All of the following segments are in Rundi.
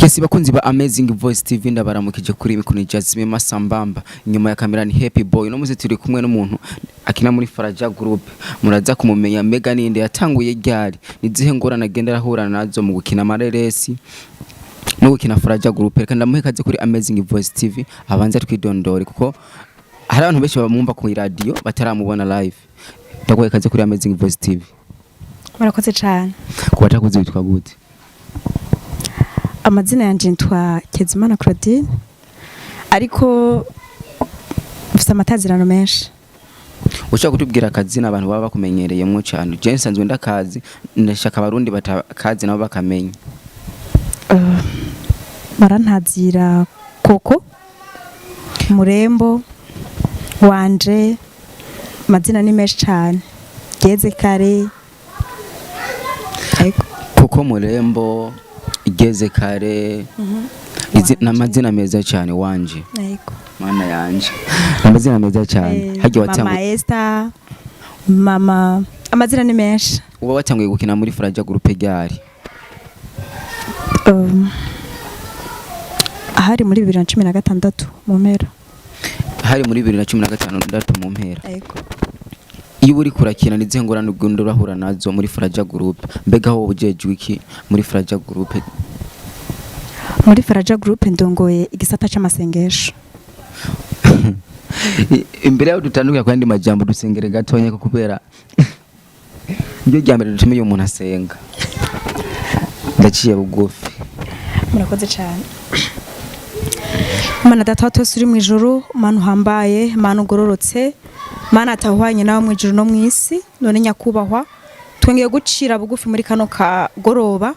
Yes, bakunzi ba Amazing Voice TV, ndabaramukije. Kuri mikoro Jasmine Masambamba, inyuma ya kamera ni Happy Boy. No muze turi kumwe n'umuntu akina muri Faraja Group, muraza kumumenya. Mbega ninde? Yatanguye ryari? Nizihe ngorane agenda arahura nazo mu gukina amareresi no gukina Faraja Group? Reka ndamuhe kaze kuri Amazing Voice TV, abanze twidondore, kuko hari abantu benshi bamwumva ku radio bataramubona live. Ndaguhe kaze kuri Amazing Voice TV. Murakoze cyane. Ku batakuzi, witwa gute? Amazina yanje nitwa Kezimana Claudine, ariko mfite amatazirano menshi. Ushobora kutubwira akazina abantu baba bakumenyereyemo cyane? Je nsanzwe ndakazi, ndashaka Abarundi batakazi nabo bakamenya. Barantazira Koko Murembo wanje. Amazina ni menshi cyane, geze kare. Ego. Koko Murembo, igeze kare, n'amazina meza cyane wanje. Ego. Mana yanje, amazina meza cyane. Hagiye Mama watanguye Esther, mama, amazina ni menshi. Uba watanguye gukina muri Faraja Group ryari? Ahari muri 2016 mu mpera. Hari muri 2016 mu mpera? Ego. Iyo uri kurakina, nizihe ngorane ugenda urahura nazo muri Faraja Group? Mbega aho ujejwe iki muri Faraja Group? Muri Faraja Group ndongoye igisata c'amasengesho. Imbere yaho dutandukanye ku yandi majambo, dusengere gatonya, ko kubera niryo rya mbere dutumiye umuntu asenga. Ndaciye bugufi. Murakoze cyane. Mana Data wa twese uri mu ijuru, Mana uhambaye, Mana ugororotse, Mana atahwanye nawe mu ijuru no mu isi, none nyakubahwa, twongeye gucira bugufi muri kano kagoroba,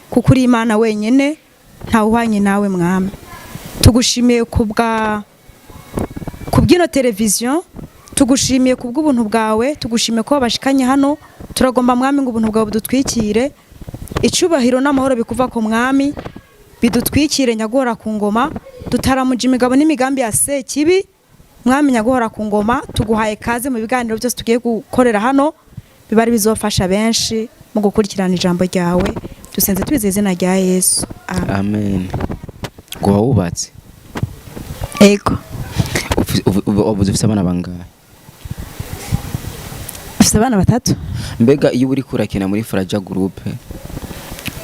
kuko uri Imana wenyene, ntawuhwanye nawe. Mwami, tugushimiye kubwa kubw'ino televiziyo, tugushimiye kubw'ubuntu bwawe, tugushimiye ko wabashikanye hano. Turagomba, Mwami, ngo ubuntu bwawe budutwikire, icyubahiro n'amahoro bikuva ku Mwami bidutwikire. Nyaguhora ku ngoma, dutaramuje imigabo n'imigambi ya Sekibi. Mwami nyaguhora ku ngoma, tuguhaye kaze mu biganiro byose tugiye gukorera hano, biba ari bizofasha benshi mu gukurikirana ijambo ryawe. Dusenze twizeye izina rya Yesu, amen. Amen. Ngo wawubatse? Ego. Wabuze ufise abana bangahe? Ufite abana batatu. Mbega iyo uri kurakina muri Faraja Group,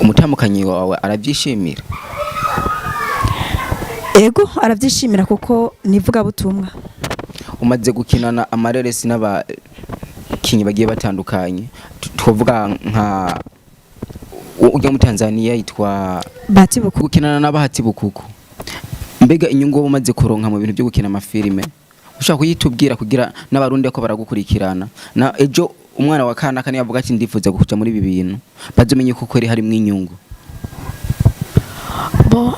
umutamukanyi wawe arabyishimira? Ego, arabyishimira kuko nivugabutumwa. Umaze gukinana amareresi n'abakinyi bagiye batandukanye, twovuga nka ujya mu Tanzania yitwa Bahati Bukuku. Gukinana na Bahati Bukuku, mbega inyungu wowe umaze kuronka mu bintu byo gukina amafilime, ushobora kuyitubwira kugira n'Abarundi ko baragukurikirana, na ejo umwana wa kanaka niyo avuga ati ndifuza kuja muri ibi bintu, bazomenye ko kweri harimwo inyungu? Bo,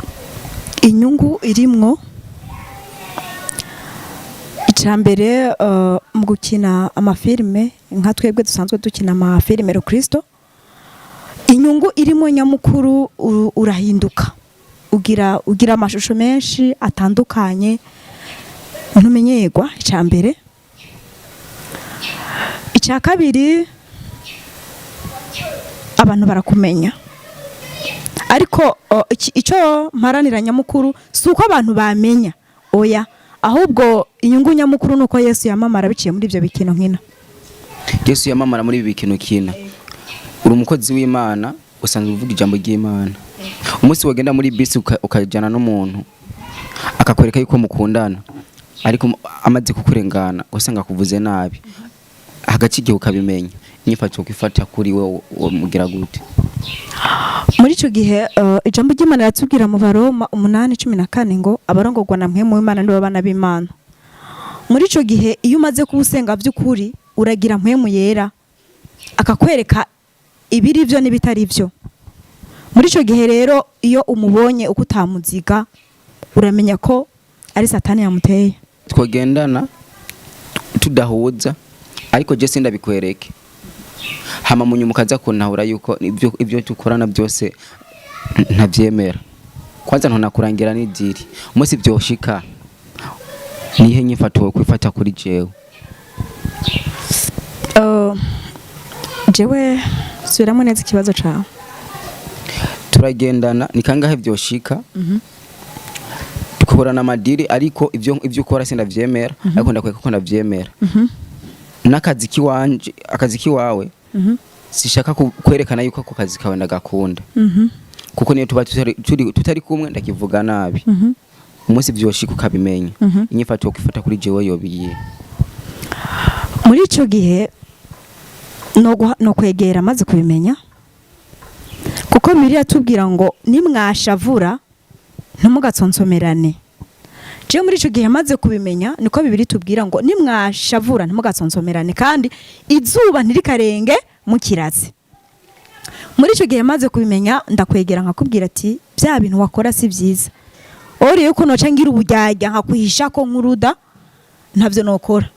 inyungu irimwo, icya mbere, mu gukina amafilime, nka twebwe dusanzwe dukina amafilime rukristo, inyungu irimo nyamukuru, urahinduka, ugira amashusho menshi atandukanye, ntumenyerwa, icya mbere. Icya kabiri, abantu barakumenya. Ariko icyo mparanira nyamukuru si uko abantu bamenya, oya, ahubwo inyungu nyamukuru ni uko Yesu yamamara biciye muri ibyo bikino nkina. Yesu yamamara muri ibi bikino kina. Uri umukozi w'Imana, usanzwe uvuga ijambo ry'Imana. Umunsi wagenda muri bisi ukajyana n'umuntu akakwereka yuko mukundana, ariko amaze kukurengana usanga akuvuze nabi, hagati igihe ukabimenya, inyifato kwifata kuri we mugira gute? Muri icyo gihe, ijambo ry'Imana riratubwira mu Baroma 8:14 ngo abarongorwa na Mpwemu w'Imana nibo bana b'Imana. Muri icyo gihe, iyo umaze kuba usenga by'ukuri, uragira Mpwemu Yera akakwereka ibiri byo n'ibitari byo. Muri icyo gihe rero, iyo umubonye uko utamuziga, uramenya ko ari Satani yamuteye. Twogendana tudahuza, ariko je sindabikwereke, hama munyuma ukaza kuntahura yuko ibyo dukorana byose ntavyemera, kwanza ntunakurangira n'idiri. Umunsi vyoshika, nihe nyifato kwifata kuri jewe? Jewe, subiramo neza ikibazo cawe. Turagendana, ni kangahe vyoshika dukorana amadiri, ariko ivyo ukora sindavyemera, ariko ndakwereka ko ndavyemera n'akazi kiwanje, akazi kiwawe. Sishaka kwerekana yuko ako kazi kawe ndagakunda, kuko niyo tuba tutari kumwe ndakivuga nabi. Umunsi vyoshika ukabimenya, inyifato yo kwifata kuri jewe yobiye? Muri ico gihe no kwegera maze kubimenya, kuko Bibiliya tubwira ngo nimwashavura ntimugatsonsomerane. Je muri ico gihe maze kubimenya, niko Bibiliya tubwira ngo nimwashavura ntimugatsonsomerane, kandi izuba ntirikarenga mukiratse. Muri ico gihe maze kubimenya, ndakwegera nkakubwira ati bya bintu wakora si byiza. Ori yuko noca ngira uburyarya nkakwihisha ko nkuruda, ntavyo nokora.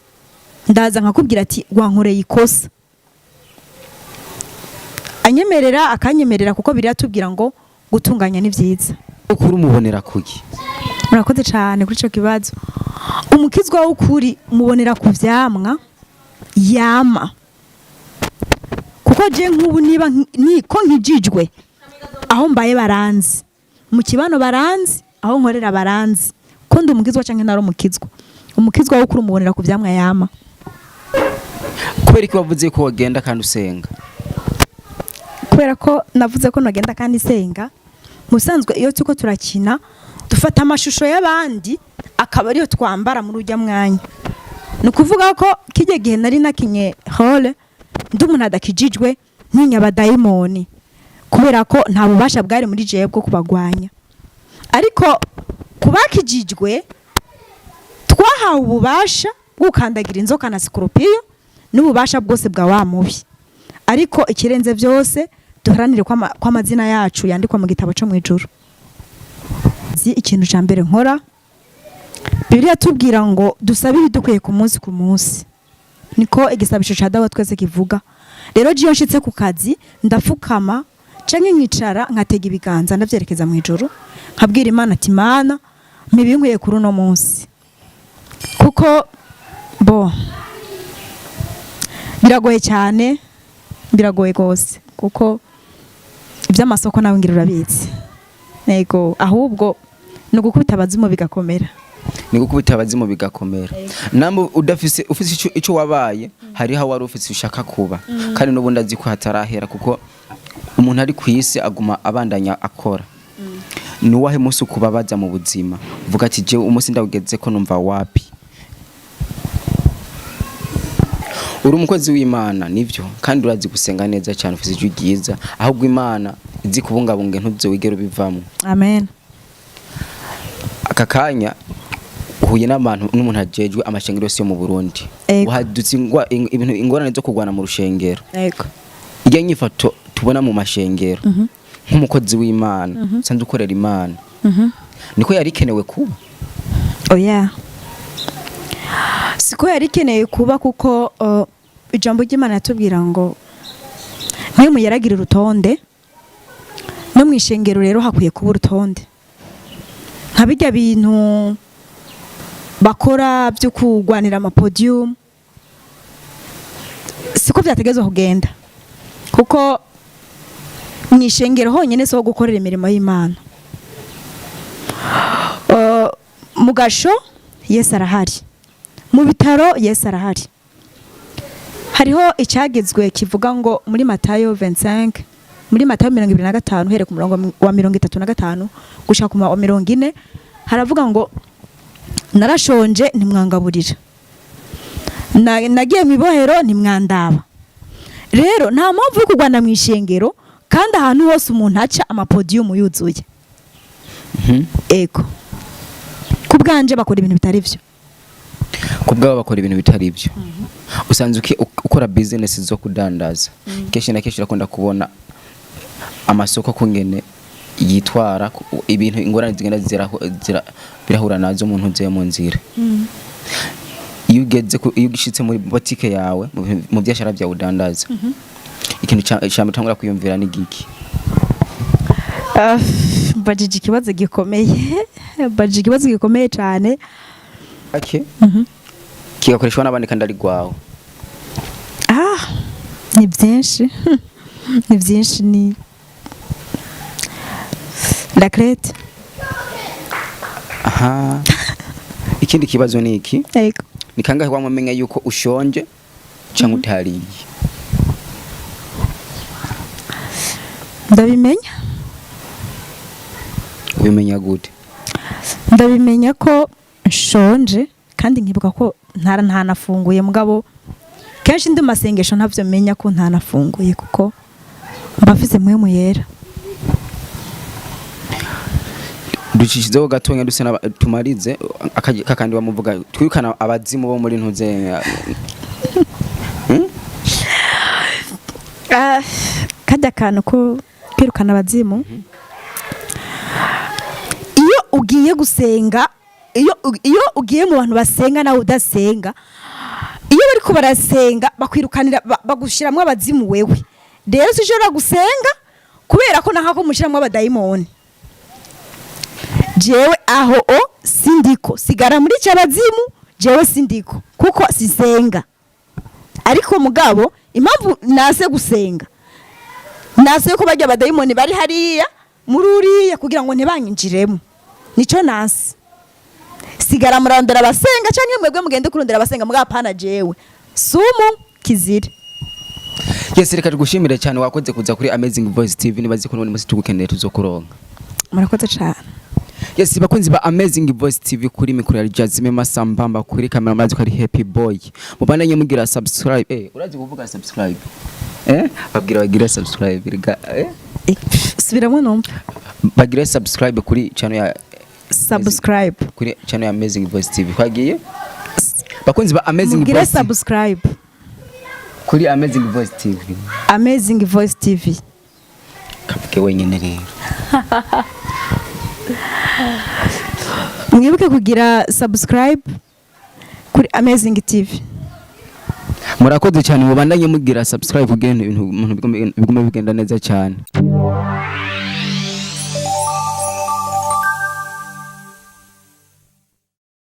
Ndaza nkakubwira ati wankoreye ikosa, anyemerera akanyemerera, kuko biratubwira ngo gutunganya ni byiza. Ukuri umubonera kuki? Murakoze cyane kuri icyo kibazo. Umukizwa w'ukuri mubonera ku vyamwa yama, kuko je nk'ubu niba ko nkijijwe, aho mbaye baranzi, mu kibano baranzi, aho nkorera baranzi ko ndi umukizwa canke ntari umukizwa. Umukizwa w'ukuri umubonera ku vyamwa yama. Kubera iki wavuze ko wagenda kandi usenga? Kubera ko navuze ko nagenda kandi senga, mu bisanzwe iyo turiko turakina dufata amashusho y'abandi akaba ariyo twambara muri ujya mwanya. Ni ukuvuga ko kijya gihe nari nakinye rôle ndi umuntu adakijijwe, ntinya abadayimoni, kubera ko nta bubasha bwari muri jewe bwo kubagwanya. Ariko kubakijijwe twahawe ububasha bwo gukandagira inzoka na sikoropiyo n'ububasha bwose bwa wa mubi. Ariko ikirenze byose, duharanire ko amazina yacu yandikwa mu gitabo cyo mu ijuru. Ikintu cya mbere nkora, Bibiliya tubwira ngo dusabe ibidukwiye ku munsi ku munsi, niko igisabisho cya Dawe twese kivuga. Rero iyo nshitse ku kazi, ndafukama canke nkicara, nkatega ibiganza, ndavyerekeza mu ijuru, nkabwira Imana ati Mana, mpibinkwiye kuri uno munsi, kuko bo biragoye cyane, biragoye rwose, kuko iby'amasoko nawe ngira urabizi. Yego, ahubwo ni ugukubita abazimu bigakomera. Ni gukubita abazimu bigakomera. Namba udafise, ufise ico wabaye, hariho wari ufise ushaka kuba, kandi n'ubundi azi ko hatarahera, kuko umuntu ari ku isi aguma abandanya akora. Ni uwahe munsi ukubabaza mu buzima, uvuga ati jewe umunsi ndawugeze ko numva wapi? Uri umukozi w'Imana nivyo, kandi urazi gusenga neza cyane, ufise ijwi ryiza, ahubwo Imana izi kubungabunga ntuze wigere ubivamwo. Amen. Aka kanya uhuye n'abantu n'umuntu ajejwe amashengero yose yo mu Burundi. Ego. Uhadutse ibintu, ingorane zo kurwana mu rushengero. Yego. Iyo nyifato tubona mu mashengero, nk'umukozi w'Imana usanzwe ukorera Imana, niko yari ikenewe kuba? Oya, siko yari ikeneye kuba, kuko ijambo ry'Imana yatubwira ngo mwe muyaragira urutonde. No mu ishengero rero hakwiye kuba urutonde, nka bijya bintu bakora byo kurwanira amapodium, siko byategezwa kugenda, kuko mu ishengero honyine siho gukorera imirimo y'Imana. Mu gasho Yesu arahari, mu bitaro Yesu arahari. Hariho icyagezwe kivuga ngo muri Matayo 25, muri Matayo 25, uhereye ku murongo wa 35 gushika ku wa 40, haravuga ngo narashonje ntimwangaburira, nagiye mu ibohero ntimwandaba. Rero nta mpamvu yo kurwana mu ishengero, kandi ahantu hose umuntu aca amapodiyumu yuzuye. Ego, ku bwanje bakora ibintu bitari byo. Ku bwabo bakora ibintu bitari byo. Usanzwe ukora business zo kudandaza, kenshi na kenshi urakunda kubona amasoko kungene yitwara, ibintu, ingorane zigenda birahura nazo umuntu uziye mu nzira. Iyo ugeze iyo ugishitse muri botike yawe, mu biashara byawe udandaza, ikintu ca mbere utangura kwiyumvira ni giki? Ah, mbajije ikibazo gikomeye, mbajije ikibazo gikomeye cyane. Ake kigakoreshwa n'abandi kandi ari gwawe. Ah, ni byinshi, ni byinshi, ni Raclette. Aha, ikindi kibazo ni iki? Yego. Ni kangahe wamumenya yuko ushonje cyangwa utariye? Ndabimenya. Ubimenya gute? Ndabimenya ko nshonje kandi nkibuka ko ntanafunguye, mugabo kenshi ndi mu masengesho ntavyo menya ko ntanafunguye, kuko mba mfise Mpwemu Yera. Ducishizeho gatonya dusa tumarize kakandi bamuvuga twirukana abazimu bo muri ntuze. Ah, kajya kantu ko kwirukana abazimu, iyo ugiye gusenga, iyo ugiye mu bantu basenga nawe udasenga, iyo bariko barasenga bakwirukanira, bagushiramwo abazimu. Wewe rero sinshobora gusenga kubera ko nahako mushiramwo abadayimoni. Jewe aho o sindiko sigara muri cy'abazimu, jewe sindiko kuko sisenga. Ariko mugabo impamvu nase gusenga, nase ko bajya abadayimoni bari hariya muri uriya kugira ngo ntibanyinjiremo, nico nase. Sigara murondera abasenga canke mwebwe mugende kurondera abasenga, mugabo apana jewe, sumu kizire. Yes, reka tugushimire cyane, wakoze kuza kuri Amazing Voice TV. Nibazi ko n'ubundi musi tugukeneye tuzokuronka. Murakoze cane. Yes, bakunzi ba Amazing Voice TV, kuri mikoro ya Jazime Masambamba, kuri kamera murazi ko ari Happy Boy. Mubandanye mugira subscribe. Urazi kuvuga subscribe? Babwira bagira subscribe rega. Subiramo numva. Bagira subscribe kuri channel ya Subscribe. Kuri channel ya Amazing Voice TV. Kwagiye? Bakunzi ba Amazing Mugire Voice TV. Subscribe. Kuri Amazing Voice TV. Amazing Voice TV. Kavuge wenyine rero. Mwibuke kugira subscribe kuri Amazing TV. Murakoze cyane, mubandanye mugira subscribe kugira ibintu bigume bigenda neza cyane.